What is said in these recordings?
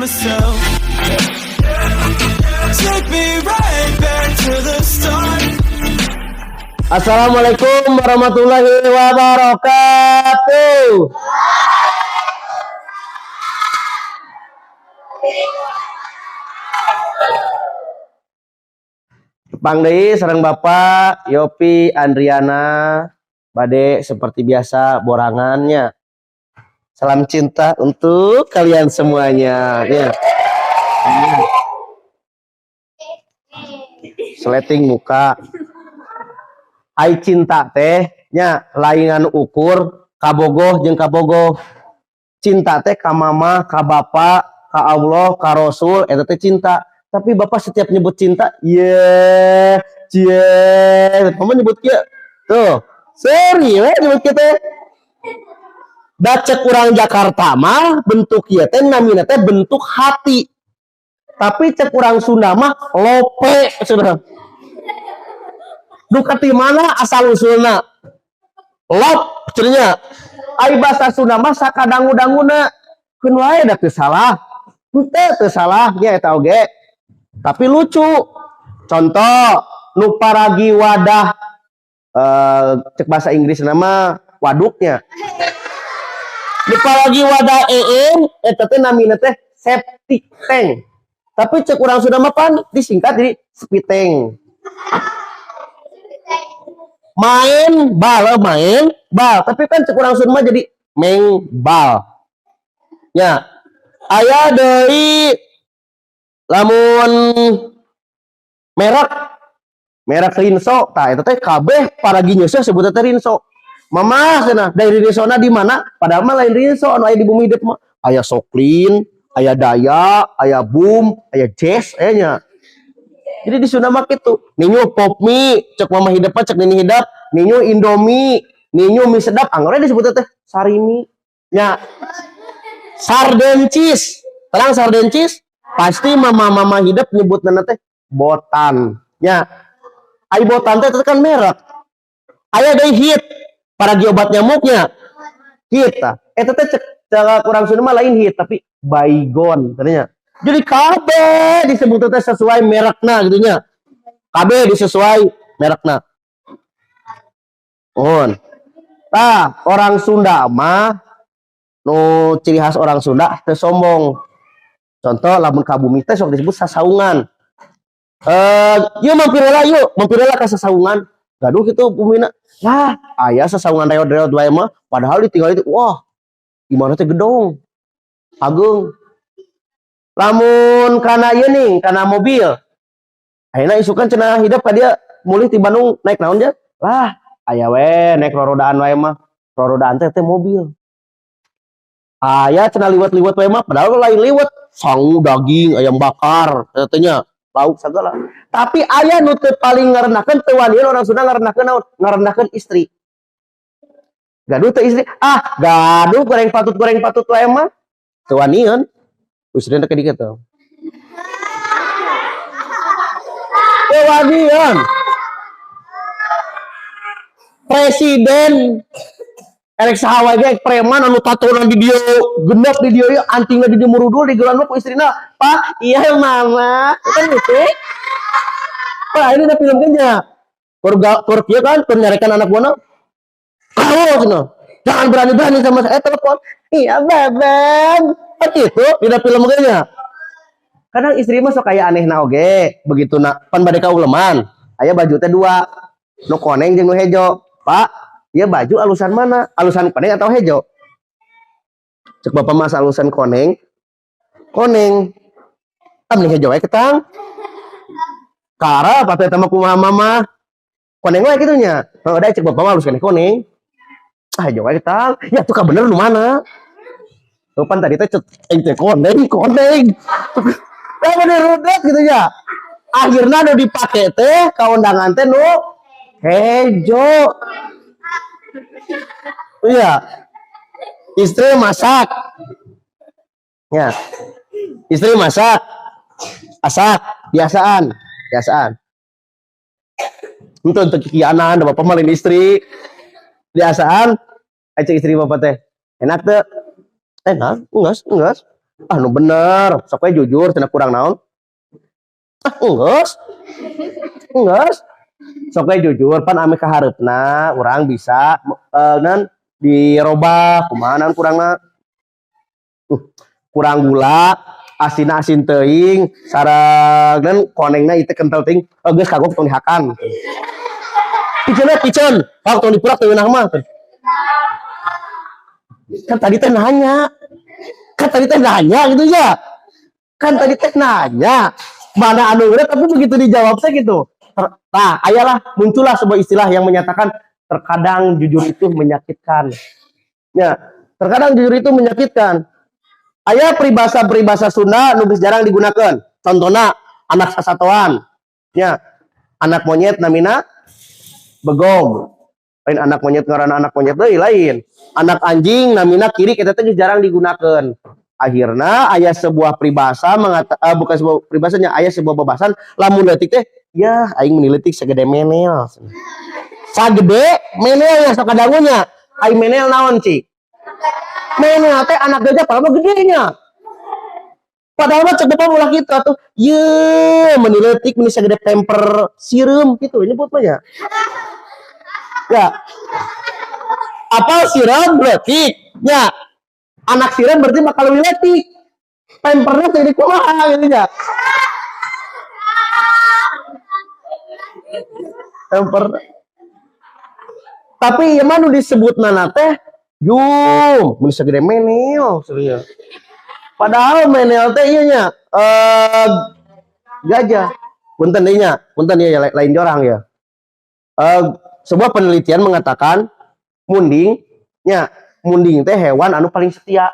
myself. Take me right back to the start. Assalamualaikum warahmatullahi wabarakatuh. Tepang deui sareng Bapak Yopi Andriana, bade seperti biasa borangannya. Salam cinta untuk kalian semuanya. Ya. Seleting muka. Ai cinta teh nya lain ukur kabogoh jeung kabogoh. Cinta teh ka mama, ka bapa, ka Allah, ka Rasul, eta teh cinta. Tapi bapak setiap nyebut cinta, ye, cie, mama nyebut kieu. Tuh, seri we nyebut kieu teh. Da cek urang Jakarta mah bentuk ieu teh namina teh bentuk hati. Tapi cek urang Sunda mah lope sudah. Duka ti mana asal usulna? Lop cenah. Ai bahasa Sunda mah sakadangu-danguna. Keun wae da teu salah. Henteu teu salah nya eta oge. Tapi lucu. Contoh nu paragi wadah, cek bahasa Inggris nama waduknya. Nu paragi wadah EM eta teh namina teh septic tank. Tapi cek urang Sunda mah pan disingkat jadi sepiteng. Main bal, main bal, tapi kan cek urang Sunda mah jadi meng bal. Ya, aya deui lamun merek merek Rinso, tah eta teh kabeh paragi nyeuseuh sebutna teh Rinso. Mama cenah, dari Rinsona di mana? Padahal mah lain Rinso anu aya di bumi hidup mah. Aya Soklin, aya Daya, aya Boom, aya Jazz aya nya. Jadi di Sunda mah kitu. Ninyu Pop Mie, cek mama hidup mah cek nini hidup, ninyu Indomie, ninyu mie sedap, anggar disebut teh Sarimi. Nya. Sarden cheese. Terang sarden cheese? Pasti mama-mama hidup nyebutna teh botan. Nya. Ai botan teh kan merek. Aya deui Hit, paragi obat nyamuknya. Hit tah. Eta teh cek cek urang Sunda mah lain Hit tapi Baygon katanya. Jadi KB disebut teh sesuai merekna gitu nya. KB disesuai merekna. Mohon. Tah, orang Sunda mah nu ciri khas orang Sunda teu sombong. Contoh lamun ka bumi teh sok disebut sasaungan. Yuk mampir heula yuk, mampir heula ka sasaungan. Gaduh kitu bumina. Lah, aya sasaungan reot-reot wae mah, padahal ditinggal itu wah, gimana teh gedong. Ageung. Lamun kana ieu nih, kana mobil. Ayeuna isukan cenah hidup ka dia mulih ti Bandung naik naon dia? Lah, aya we naik rorodaan wae mah. Rorodaan teh teh mobil. Aya cenah liwet-liwet wae mah, padahal lain liwet, sangu daging, ayam bakar, teh nya lauk segala. Tapi aya nu teu paling ngarendahkeun, teu wanian orang Sunda ngarendahkeun naon? Ngarendahkeun istri. Gaduh teh istri, ah gaduh goreng patut wae mah. Teu wanian. Istrina teh dieu teh. Teu wanian. Presiden erek saha wae ge preman anu tatonan di dieu genep di dieu ieu antingna di dieu murudul digelan mah ku istrina, "Pak, iya mama." Kan gitu. Pak, ini udah film nya. Kur kieu kan keur nyarekan anak buahna. Kamu cenah. Jangan berani-berani sama saya telepon. Iya, bebek. Kan gitu di film nya. Kadang istri mah sok aya anehna oge, begitu na pan bade ka uleman, aya baju teh dua, nu koneng jeung nu hejo. Pak, ieu baju alusan mana? Alusan koneng atau hejo? Cek bapak mas alusan koneng. Koneng. Ah mending hejo wae ketang. Kara apa teh mah kumaha mama? Koneng wae kitu nya. Oh, udah cek bapak mah alus keneh koneng. Ah hejo wae ketang. Ya tuh ka bener nu mana? Tuh pan tadi teh cek aing teh koneng, koneng. Ya bener rudet gitu ya. Akhirnya nu dipake teh ka undangan teh nu hejo. Iya. Istri masak. Ya. Istri masak. Asak, biasaan, biasaan. Untuk kikianan, bapak malin istri. Biasaan, aja istri bapak teh. Enak tuh. Enak, enggak, enggak. Ah, nu bener, sok we jujur, cenah kurang naon? Ah, enggeus. Enggeus. Sok we jujur, pan ame kahareupna urang bisa nan dirobah kumaha, naon kurangna? Kurang gula, asin asin teuing, sareng dan konengna ieu teh kental teuing. Oh, geus kagok, tong dihakan. Piceun, piceun. Kagok, tong dipurak, teu ngeunah mah. Kan tadi teh nanya. Kan tadi teh nanya gitu ya. Kan tadi teh nanya. Mana anu bener, tapi begitu dijawab teh gitu. Nah, ayalah muncullah sebuah istilah yang menyatakan terkadang jujur itu menyakitkan. Ya, terkadang jujur itu menyakitkan. Aya peribahasa-peribahasa Sunda nu geus jarang digunakan. Contohnya anak sasatoan. Ya, anak monyet namina begog. Lain anak monyet ngaranna anak monyet deui, lain. Anak anjing namina kirik, eta teh geus jarang digunakan. Akhirnya aya sebuah peribahasa bukan sebuah peribahasanya, aya sebuah babasan lamun leutik teh ya, aing meni leutik sagede menel. Sagede menel ya, sok kadangunya. Aing menel naon, Ci? Menel teh anak gajah, padahal mah gedenya. Padahal mah cek bapak ulah kitu atuh. Ye, meni leutik meni sagede pemper sireum gitu nyebut mah ya. Ya. Apa sireum leutik? Ya. Anak sireum berarti bakal lebih leutik. Pempernya jadi kumaha gitu ya. Pemper. Tapi ieu mah nu disebut nana teh yum, mun sagede menel serius. Padahal menel teh ieu nya gajah. Punten deui nya, punten ieu ya, lain jorang ya. Sebuah penelitian mengatakan munding nya, munding teh hewan anu paling setia.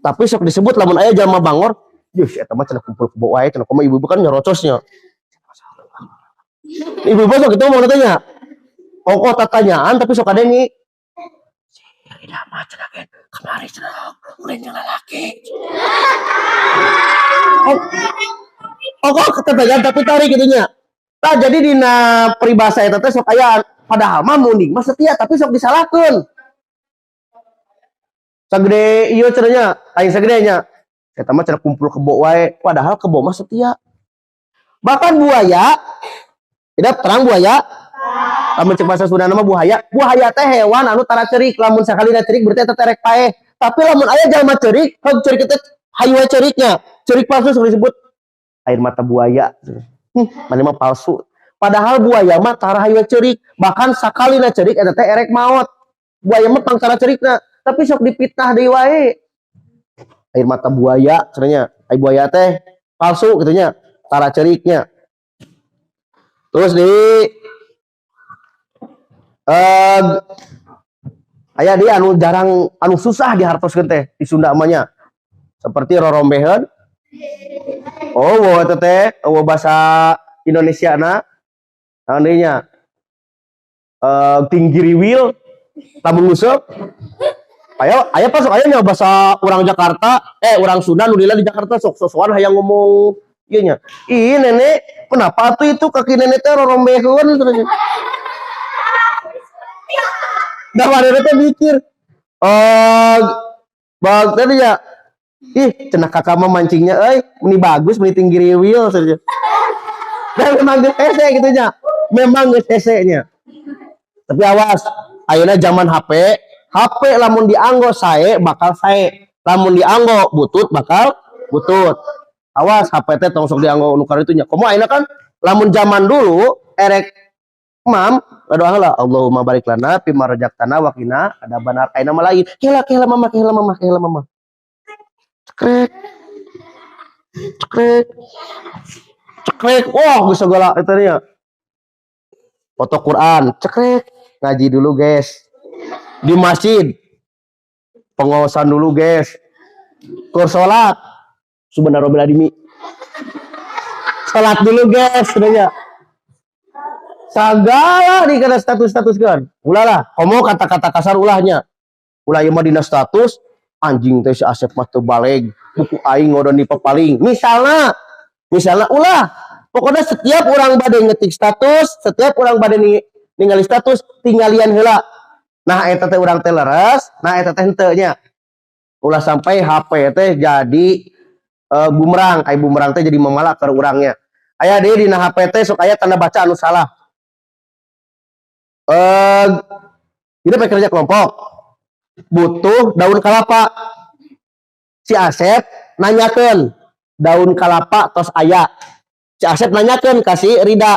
Tapi sok disebut lamun aya jalma bangor, yuh, eta mah cenah kumpul kebo wae cenah, kumaha ibu-ibu kan nyerocosnya. Ibu-ibu sok kitu ngomong teh nya. Ongkoh tatanyaan tapi sok kadenge. Si Rida mah cenah ge kamari cenah ulin jeung lalaki. Oh, ongkoh tatanyaan tapi tarik gitu nya. Nah, jadi dina peribahasa eta teh sok aya, padahal mah munding mah setia, tapi sok disalahkeun. Sagede ieu cenah nya, aing sagede nya. Eta mah cenah kumpul kebo wae, padahal kebo mah setia. Bahkan buaya, tidak terang buaya. Lamun cek bahasa Sunda nama buaya, buaya teh hewan anu tara cerik, lamun sakalina cerik berarti eta teh rek paeh. Tapi lamun aya jalma cerik, heuh cerik teh hayu we ceriknya. Cerik palsu sok disebut air mata buaya. Mana mah palsu. Padahal buaya mah tara hayu we cerik, bahkan sakalina cerik eta teh erek maot. Buaya mah pang tara cerikna, tapi sok dipitnah deui wae. Air mata buaya cenah, air buaya teh palsu gitu nya, tara ceriknya. Terus di aya dia anu jarang, anu susah dihartoskeun teh di Sunda mah nya. Seperti rorombeheun. Oh, wah eta teh eueuh bahasa Indonesia na. Naon deui nya? Tinggiriwil lamun nguseup. Aya aya pas aya nya bahasa urang Jakarta, urang Sunda nu di Jakarta sok sosokan hayang ngomong ieu nya. Ih, nenek, kenapa tuh itu kaki nenek teh rorombeheun terus. Dah mana teh mikir. Oh, bang tadi ya. Ih, cenah kakak mah mancingnya euy, meni bagus, meni tinggiriwil saja. Dan memang geus hese gitu nya. Memang geus hese nya. Tapi awas, ayeuna zaman HP, HP lamun dianggo sae bakal sae. Lamun dianggo butut bakal butut. Awas HP teh tong sok dianggo nu kitu nya. Komo ayeuna kan lamun zaman dulu erek mam doa lah, Allahumma barik lana fima razaqtana wa qina adzabannar. Ayeuna mah lain. Kela kela mama, kela mama, kela mama. Cekrek. Cekrek. Cekrek. Wah, geus segala eta nya. Foto Quran, cekrek. Ngaji dulu, guys. Di masjid. Pengawasan dulu, guys. Kur salat. Subhanallah adimi. Salat dulu, guys, sebenarnya. Segala di kana status-status kan. Ulah lah, komo kata-kata kasar ulahnya. Ulah ieu mah dina status anjing teh si Asep mah teu baleg, buku aing ngodon di papaling. Misalnya, misalnya ulah. Pokoknya setiap orang bade ngetik status, setiap orang bade ningali status, tinggalian heula. Nah, eta teh urang teh leres, nah eta teh henteu nya. Ulah sampai HP teh jadi bumerang, kayak bumerang teh jadi memalak ke urangnya. Aya deui dina HP teh sok aya tanda baca anu salah. Ini kerja kelompok butuh daun kelapa. Si Asep nanyakan daun kelapa tos aya. Si Asep nanyakan ka si Rida,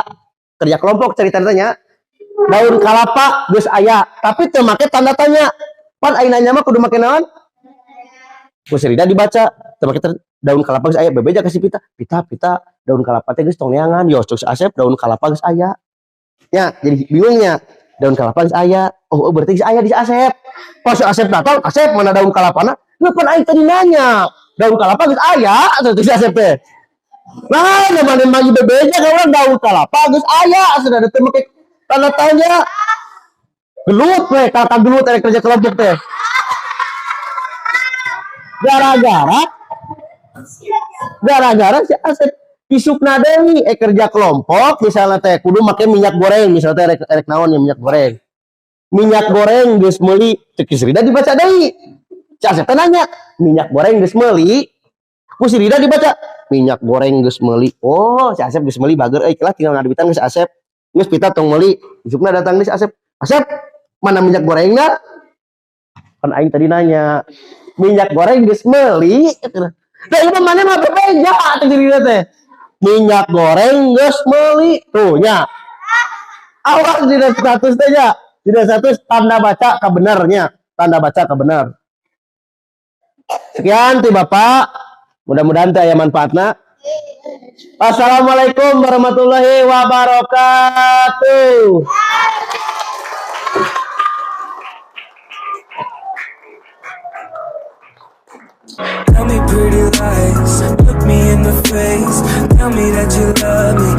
kerja kelompok cerita tanya daun kelapa geus aya, tapi teu make tanda tanya. Pan aing nanya mah kudu make naon? Ku si Rida dibaca teu make daun kelapa geus aya. Bebeja ka si Pita, "Pita, Pita, daun kelapa teh geus tong neangan." Yo, cek si Asep, daun kelapa geus aya ya. Jadi bingungnya, daun kelapa geus aya. Oh, berarti geus aya di si Asep. Pas si Asep datang, "Asep, mana daun kelapana?" "Lu pan aing tadi nanya daun kelapa geus aya," cek si Asep teh. Nah, mana maju bebeja ka urang daun kelapa geus aya, sudah ada teu make tanda tanya. Gelut we, kakak gelut ada kerja kelompok teh. Gara-gara si Asep isukna deui kerja kelompok misalnya teh kudu make minyak goreng, misalnya teh rek naon ya, minyak goreng. Minyak goreng geus meuli, cek si Rida dibaca deui. Si Asep teh nanya, minyak goreng geus meuli? Ku si Rida dibaca, minyak goreng geus meuli. Oh, si Asep geus meuli, bager euy lah, tinggal ngaduitan geus Asep. Geus, Pita tong meuli. Isukna datang deui si Asep. "Asep, mana minyak gorengna? Kan aing tadi nanya, minyak goreng geus meuli." Da ieu mah mana mah bebeja teh diri teh. Minyak goreng geus meuli. Tuh nya. Awas dina status teh nya. Dina status tanda baca kebenarnya. Tanda baca kebenar. Sekian ti Bapak. Mudah-mudahan teh aya manfaatna. Assalamualaikum warahmatullahi wabarakatuh. Tell me pretty lies, look me in the face. Tell me that you love me.